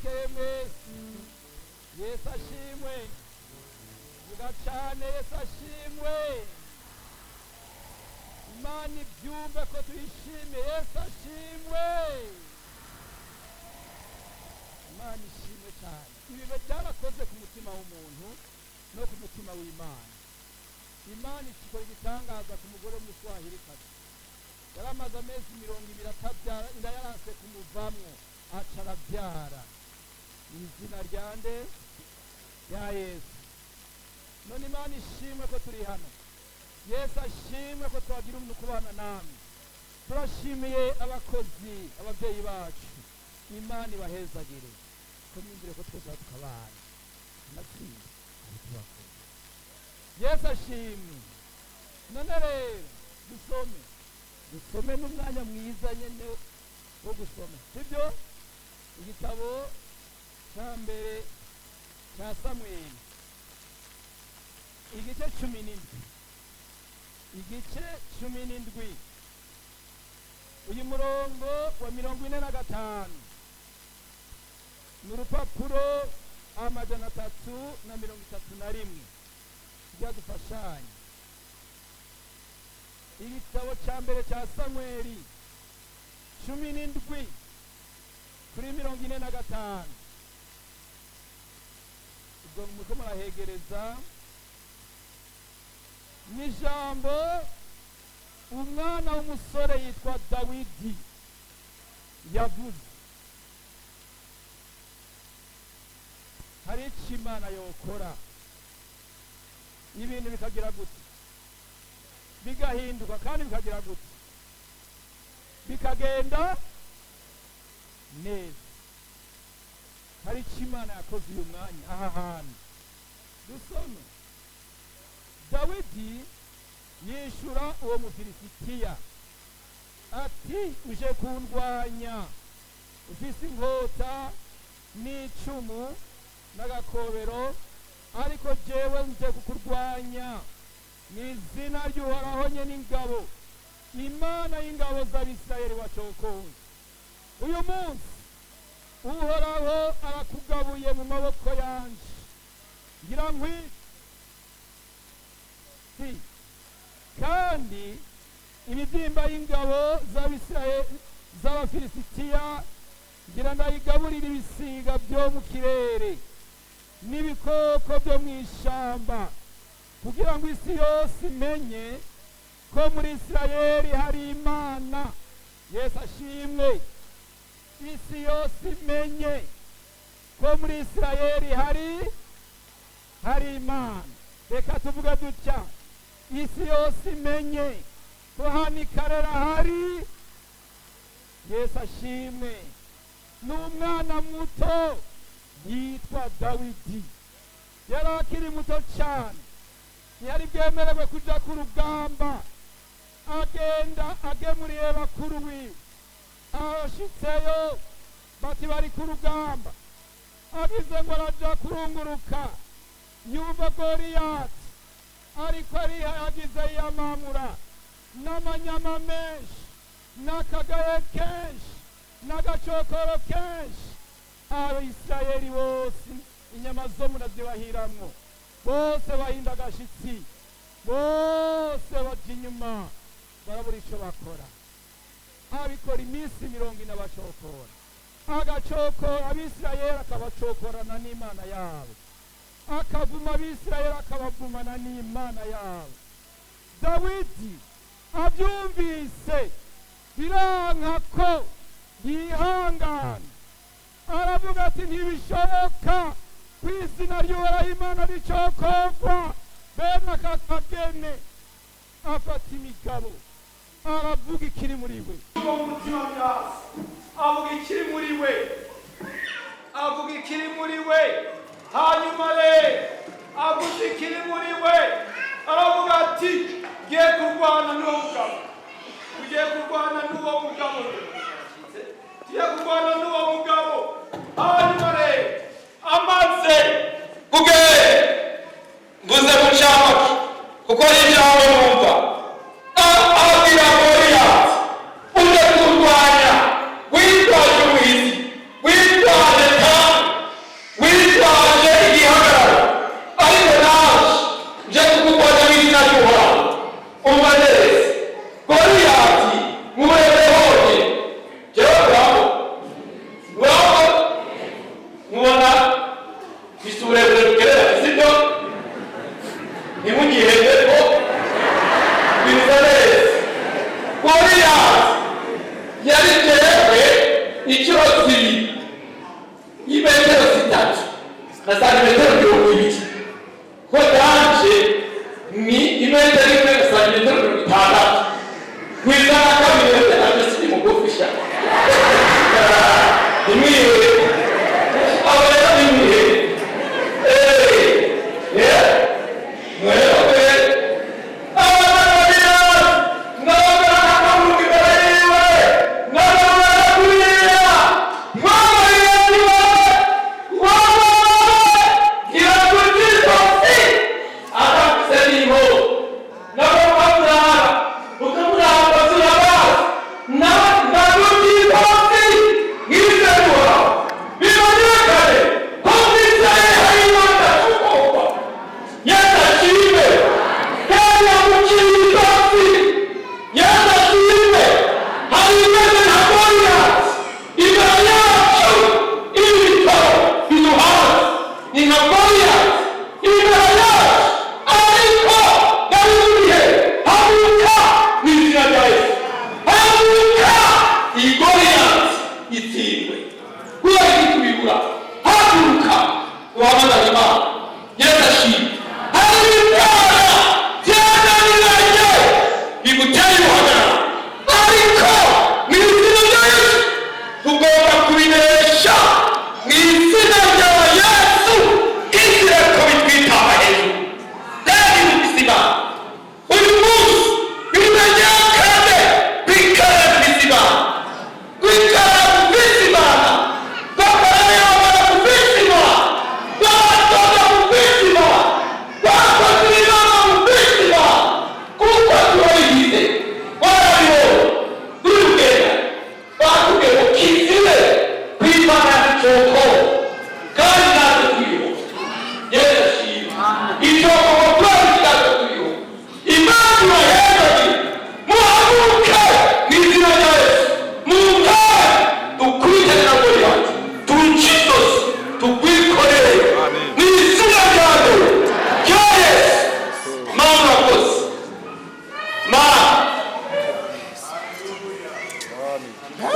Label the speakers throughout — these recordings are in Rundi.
Speaker 1: Bwakeye mwese. Yesu ashimwe. Vuga cane, Yesu ashimwe. Imana ibyumve ko tuyishimiye. Yesu ashimwe. Imana ishimwe cyane. Ibi byarakoze ku mutima w'umuntu no ku mutima w'Imana. Imana ikora igitangaza ku mugore w'umuswahilikazi yari amaze amezi 20 atabyara, inda yaranse kumuvamwo, aca arabyara. Mu izina rya nde? Rya Yesu. None Imana ishimwe ko turi hano. Yesu ashimwe ko twagira umuntu kubana namwe. Turashimiye abakozi, ababyeyi bacu. Imana ibahezagire ko mwumvire ko twese tukabana amatsinda ari tubakoze. Yesu ashimwe. None rero dusome, dusome n'umwanya mwiza nyene wo gusoma, sibyo? Igitabo cya mbere cya Samweli, igice 17, igice 17, uyu murongo wa 45, ni urupapuro 331. Byadufashanye. Igitabo cya mbere cya Samweli 17 kuri 45. Ubwo muriko murahegereza n'ijambo umwana w'umusore yitwa Dawidi yavuze. Hari icyo Imana yokora ibintu bikagira gute? Bigahinduka, kandi bikagira gute? Bikagenda neza. Hari icyo Imana yakoze uyu mwanya aha hantu. Dusome. Dawidi yishura uwo Mufilisitiya ati: "Uje kundwanya ufise inkota n'icumu n'agakobero, ariko jewe nje kukurwanya mu izina ry'Uhoraho nye n'ingabo, Imana y'ingabo z'Abisirayeli wacokoye. Uyu munsi Uhoraho arakugabuye mu maboko yanje, ngira nkwice kandi imibyimba y'ingabo z'Abisirayeli z'Abafilisitiya ngira ndayigaburira ibisiga byo mu kirere n'ibikoko byo mu ishamba, kugira ngo isi yose imenye ko muri Isirayeli hari Imana." Yesu ashimwe. Isi yose imenye ko muri Isirayeli hari Imana. Reka tuvuge dutya: isi yose imenye ko hano ikarera hari. Yesu ashimwe. Ni umwana muto yitwa Dawidi, yari akiri muto cyane, ntiyari bwemerewe kuja ku rugamba. Agenda agemuriye bakuru wiwe. Ashitseyo bati: "Bari ku rugamba." Agize ngo araja kurunguruka, yumva Goliyati ariko arihayagize, yiyamamura n'amanyama menshi n'akagaye kenshi n'agacokoro kenshi. Abisirayeli bose inyama zo murazibahiramwo, bose bahinda agashitsi, bose baja inyuma, barabura ico bakora. Abikora iminsi 40, abacokora, agacokora Abisirayeli, akabacokorana n'Imana yabo, akavuma Abisirayeli, akabavumana n'Imana yabo. Dawidi abyumvise biranka ko yihangana, aravuga ati: "Ntibishoboka ku izina ry'Uhoraho Imana ricokorwa bene aka kagene." Afata imigabo, aravuga ikiri muri we.
Speaker 2: Umutima byazi, avuga ikiri muri we, avuga ikiri muri we. Hanyuma rero avuze ikiri muri we, aravuga ati: "Ngiye kurwana n'uwo mugabo, ugiye kurwana n'uwo mugabo, tugiye kurwana n'uwo mugabo." Hanyuma rero amaze
Speaker 3: kugenda, mvuze mu ncamake kuko ari ijambo numva, abwira Goliyati: "Uje kurwanya witwaje umuhizi, witwaje." itsindwe. Kubera iki tubibura? Haguruka uhamagare Imana. Yesu ashimwe. Hari ibyaha byananiranye biguteye uruhagarara, ariko mu izina rya Yesu tugomba kubinesha. Mu izina rya Yesu izira ko bitwitaba hejuru kandi bizima. Uyu munsi bimenyekane bikara bizima, kwikara bizimana, bakarayobora mu bizima, babatoza mu bizima, bakoze inama mu bizima, kuko turabigize. Warabibonye turugenda, batubwiye ngo kizire kwimana icoko, kandi natwe turiho. Yesu ashimwe. Icoko ngo turabizi, natwe turiho. Imana ibahezanye. Muhaguruke mu izina rya Yesu, mutare dukurikirane na Goliyati, tuce izosi, tugwikorere mu izina rya mbere rya Yesu. Mana, urakoze. Mana,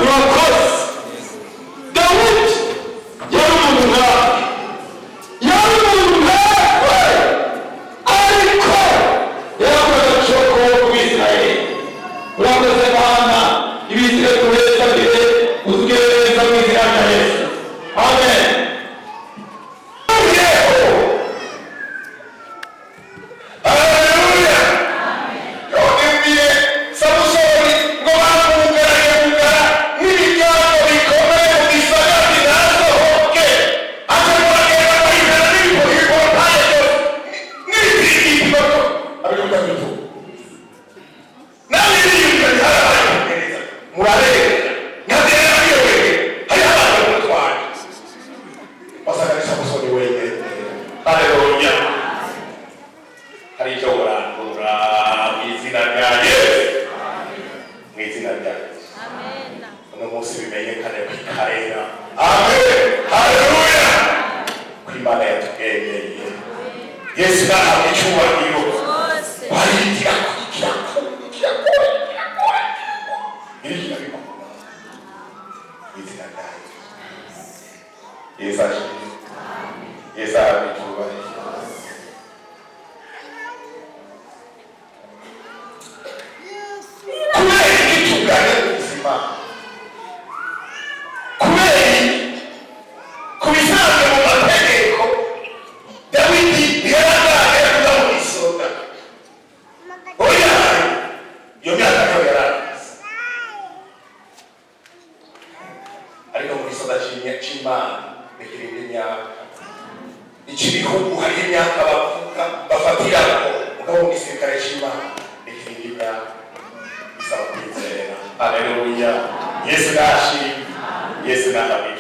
Speaker 3: urakoze. Dawidi yari umuntu nkawe, yari umuntu nkawe, ariko yarakoze coko ku Bisirayeli. Urakoze Mana, ibisire kuheza mbere uzugere neza mu izina rya Yesu, amen.
Speaker 4: Haleluya! Yongeye Samusoni ngo bamugaraye mugara n'imiryango bikomeye mu gisagara ntasohoke, akamuragenda bahitana n'ibiporotaye byose n'ibipiripiri abivuga bitu n'abiriyumva ntiharabaye kugereza murareba nkagera biyobeye hariho abantu bamutwaye wasanga ni Samusoni wenyine. Haleluya! Hari icyo urandura mu izina rya Yesu, mu izina rya Yesu. Uno munsi bimenyekane ku ikarera. Amen, haleluya, ko Imana yatubwengeye. Yesu nahabwa icyubahiro. Barindira kirakora, kirakora, kirakora, ibi kirabikora mu izina rya Yesu. Yesu ashimwe. Yesu ahabwa icyubahiro. Kubera iki tuganye ubuzima? Kubera iki? Ku bisanzwe mu mategeko, Dawidi ntiyaragane kuza mu isonga. Oya, iyo myaka nayo yaragize, ariko mu gisoda c'Imana ntikirinda imyaka. Ic'ibihugu hariho imyaka bavuga bafatirako, mugabo mu gisirikare c'Imana ntikirinda imyaka, bisaba kwizera. Haleluya! Yesu nashimwe. Yesu nahabwa.